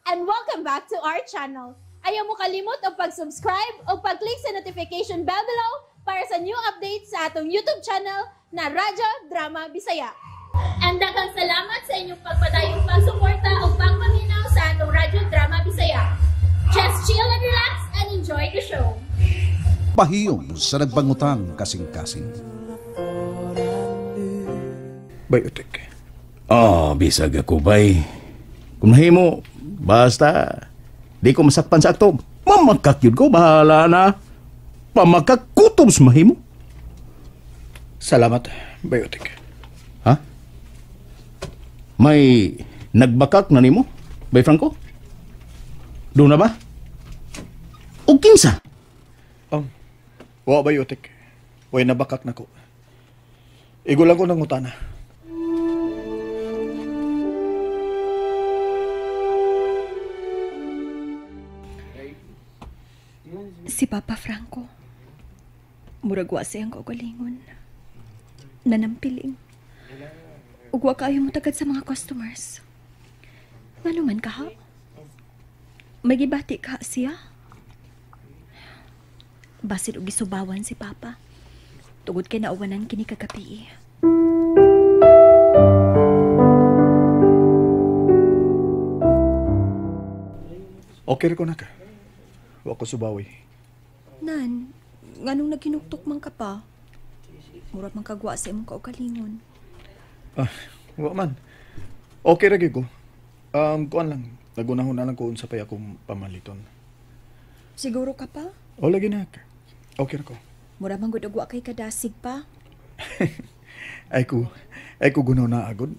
And welcome back to our channel. Ayaw mo kalimot og pag-subscribe o pag-click sa notification bell below para sa new updates sa atong YouTube channel na Radyo Drama Bisaya. And daghang salamat sa inyong pagpadayong pagsuporta o pagpaminaw sa atong Radyo Drama Bisaya. Just chill and relax and enjoy the show. Pahiyom sa nagbangutang kasing-kasing. Biotech. Oh, bisag ako, bay. Kung nahimo, basta di ko masakpan sa akto. Mamakakyud ko, bahala na. Pamakakutob sa mahimo. Salamat, Biotech. Ha? May nagbakak na nimo, Bay Franco? Doon na ba? O kinsa? Wa, Biotech. Way nabakak na ko. Igo lang ko ng utana. Si Papa Franco, murag wa siyang kaugalingon. Nanampiling. Ug wa kaayo mo tagad sa mga customers. Ngano man ka ha? May gibati ka siya? Basin og gisubawan si Papa. Tugod kay nauwanan kini kagabi. Okay ko na ka. Wa ko subawi. Nan, nganong naghinuktok man ka pa? Murag man kagwa sa imong kaugalingon. Ah, wa man. Okay ra gyud ko. Kuan lang. Nagunahon na lang ko unsa pay akong pamaliton. Siguro ka pa? O lagi na. Okay ra ko. Mura man gud og wa kay kadasig pa. Ay ko gunaw na agod.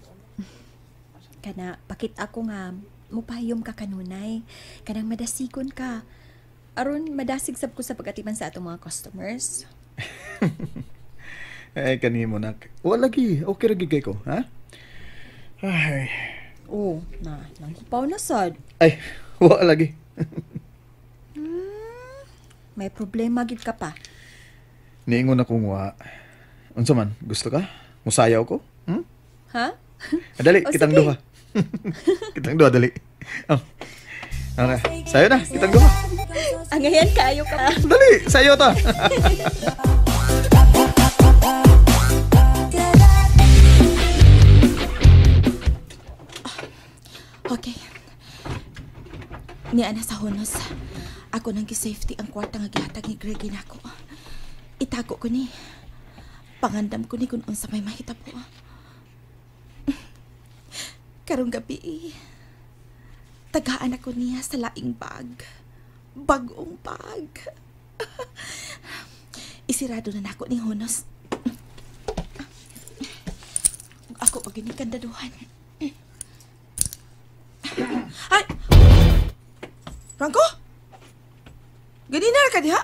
Kana pakit ako nga mupahiyom ka kanunay. Kanang madasigon ka. Aron madasig sab ko sa pagatiman sa atong mga customers. Ay kanimo nak. Wa lagi, okay ra gyud kay ko, ha? Ay. Oh, na, nanghupaw na sad. Ay, wa lagi. May problema gid ka pa. Niingon akong wa. Unsa man, gusto ka? Musayaw ko? Hmm? Ha? Dali, O, kitang sige. duha. Kitang duha, dali. Oh. Okay. Sayo na, kitang duha. Angayan kaayo ka. Dali, sayo ta. Okay. Niya na sa honos. Ako nang gi-safety ang kwarta nga gihatag ni Greg nako. Itago ko ni. Pangandam ko ni kung unsa may mahitabo. Karong gabi, tagaan ako niya sa laing bag. Bagong bag. Isirado na nako ni honos. Ako pag gini kandaduhan. Ay! Franco? Ganina ka diha?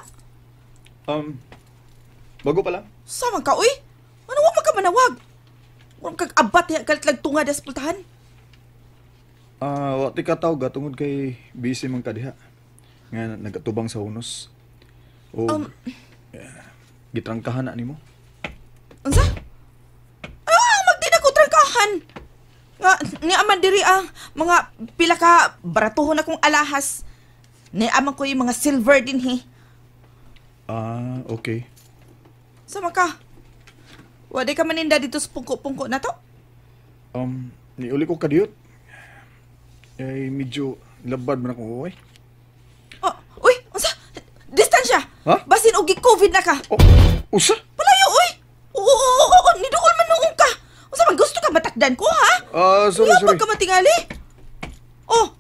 Bago pa lang. Sama ka, uy? Ano wa man ka manawag? Murag kag abat diha kalit lang tunga diha sa pultahan. Wa ti ka tawag tungod kay busy man ka diha. Nga nagatubang sa hunos. O gitrangkahan na nimo. Unsa? Ah, magdi na ko trangkahan. Nga ni aman diri ang mga pila ka baratuhon akong alahas. Ni aman ko yung mga silver dinhi. Ah, okay. Sama ka. Wa di ka maninda dito sa pungko-pungko na to? Niuli ko kadiyot. Ay, medyo labad man ako, oy. Oh, uy, unsa? Distansya. Ha? Basin og gi-COVID na ka. Oh, usa? Palayo, uy. Oo, niduol man noong ka. Unsa man gusto ka matakdan ko, ha? Ah, sorry, Wala sorry. pa ka matingali. Oh,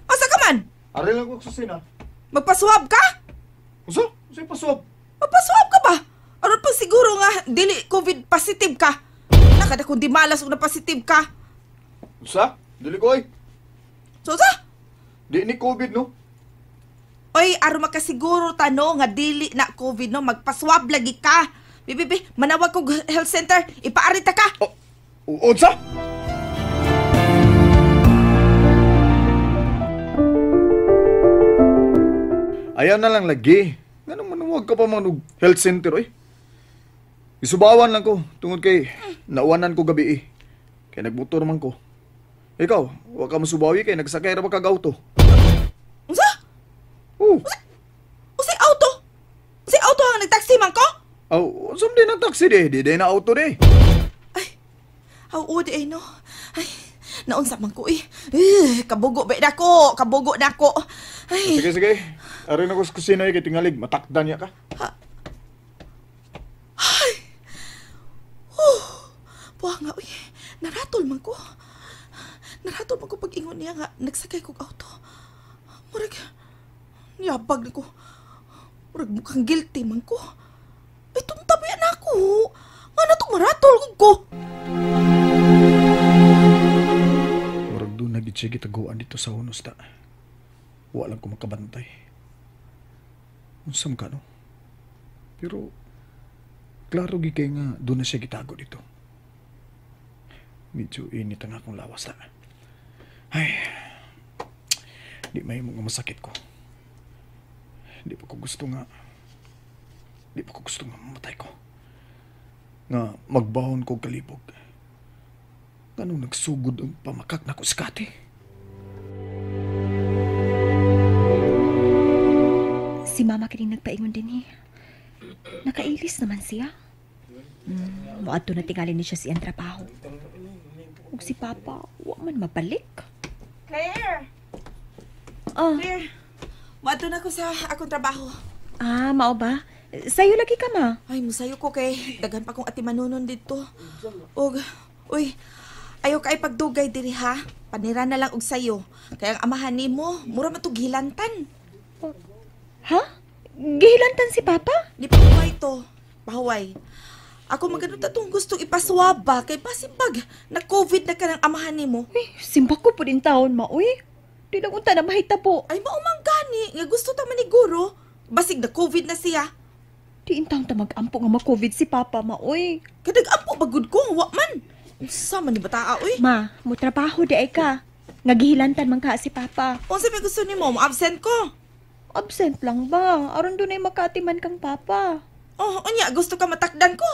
asa ka man? Ari lang ko sa sina. Magpaswab ka? Usa? Usa paswab? Magpaswab ka ba? Aron pa siguro nga dili COVID positive ka. Nakada kung di malas og na positive ka. Usa? Dili ko, oy. So, usa? Di ni COVID, no? Oy, aron makasiguro ta no nga dili na COVID no, magpaswab lagi ka. Bibi, manawag kog health center, ipaarita ka. Oh, unsa? Ayaw na lang lagi. Ngano manuwag ka pa man og health center, oy? Isubawan lang ko tungod kay nauwanan ko gabi eh. Kay nagmotor man ko. Ikaw, wa ka masubawi kay nagsakay ra ba kag auto. Oh. Usay auto? Usay auto ang nagtaksi man ko? Aw, unsam din ang taxi di? Di na auto di. Ay, aw, oo di ay no. Ay, naunsa man ko eh. Kabugo ba na ko? Kabugo na ko. Ay. Sige, sige. Arin ako sa kusina eh, kay tingalig. Matakdan niya ka. Ay. Buha nga, uy. Naratol man ko. Naratol man ko pag-ingon niya nga. Nagsakay kog auto. Murag, niyabag ni ko. Murag mukhang guilty man ko. Ay, tuntabi na ako. Nga na itong maratol ko. Murag doon nagitsige taguan dito sa hunos ta. Wala ko makabantay. Unsam ka, no? Pero, klaro gi kay nga doon na siya gitago dito. Medyo init ang akong lawas ta. Ay, di may mga masakit ko. Di pa ko gusto nga mamatay ko. Nga magbahon ko kalibog. Nganong nagsugod ang pamakak na ko si Kati? Si Mama kining nagpaingon din eh. Nakailis naman siya. Moadto na tingali ni siya siyang trabaho. Ug si Papa, wa man mabalik. Claire! Oh. Claire, moadto na ko sa akong trabaho. Ah, mao ba? Sayo lagi ka, ma. Ay, musayo ko kay daghan pa kong atimanunon dito. Og, uy, ayaw kay pagdugay diri ha. Panira na lang og sayo. Kay ang amahan nimo, mura man to gihilantan. Oh. Ha? Gihilantan si Papa? Di pahuway to. Pahuway. Ako magano ta tong gustong ipaswaba kay pasimbag na COVID na ka ng amahan nimo. Uy, simbak ko po din taon, ma. Uy, di lang unta na mahitabo. Ay, maumang gani. Nga gusto ta maniguro. Basig na COVID na siya. Di intang ta mag-ampo nga ma-COVID si Papa, ma. Uy. Kadag-ampo bagud ko, wa man. Unsa man ni bataa, uy? Ma, mo trabaho di ay ka. Nga gihilantan man ka si Papa. Unsa may gusto nimo? Mo-absent ko. Absent lang ba? Aron dunay makatiman kang Papa. Oh, unya, gusto ka matakdan ko.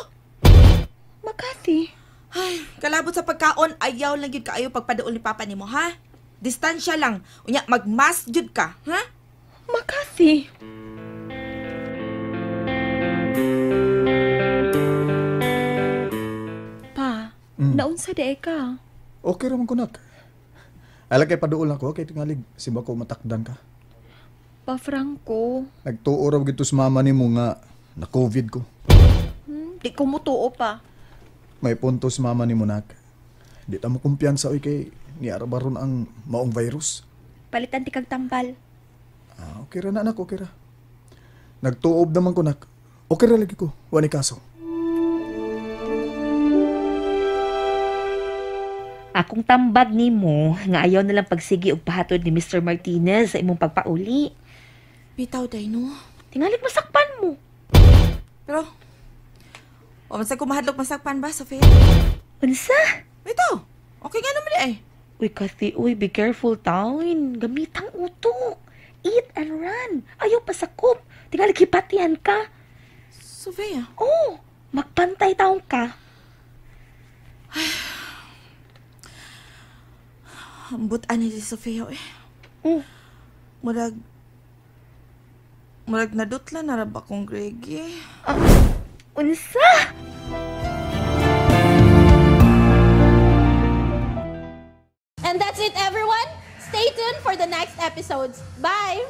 Makati. Ay, kalabot sa pagkaon, ayaw lang gyud kaayo pagpaduol ni Papa nimo, ha? Distansya lang. Unya, mag-mask gyud ka, ha? Makati. Pa, naunsa di ka? Okay raman ko, nak. Ala kay paduol ako, kay tingalig, simba ko matakdan ka. Pa Franco. Nagtuo raw gito sa mama nimo nga na COVID ko. Di ko mutuo pa. May punto sa mama nimo, nak. Di ta mo kumpiyansa oy kay niara ba ron ang maong virus. Palitan ti kag tambal. Ah, okay ra na, nak, okay ra. Nagtuob naman ko, nak. Okay ra lagi ko. Wa ni kaso. Akong tambag nimo nga ayaw na lang pagsigi og pahatod ni Mr. Martinez sa imong pagpauli. Bitaw day no. Tingalig masakpan mo. Pero o man sa kumahadlok masakpan ba, Sofia? Unsa? Bitaw. Okay nga naman eh. Uy, Kathy, uy, be careful taon. Gamitang utok. Eat and run. Ayaw pasakop. Tingalig hipatian ka. Sofia? Oh, magpantay taon ka. Ay. Ambot ani si Sofia eh. Oh. Murag nadutla na ra ba kong Greggy? Unsa? And that's it, everyone. Stay tuned for the next episodes. Bye!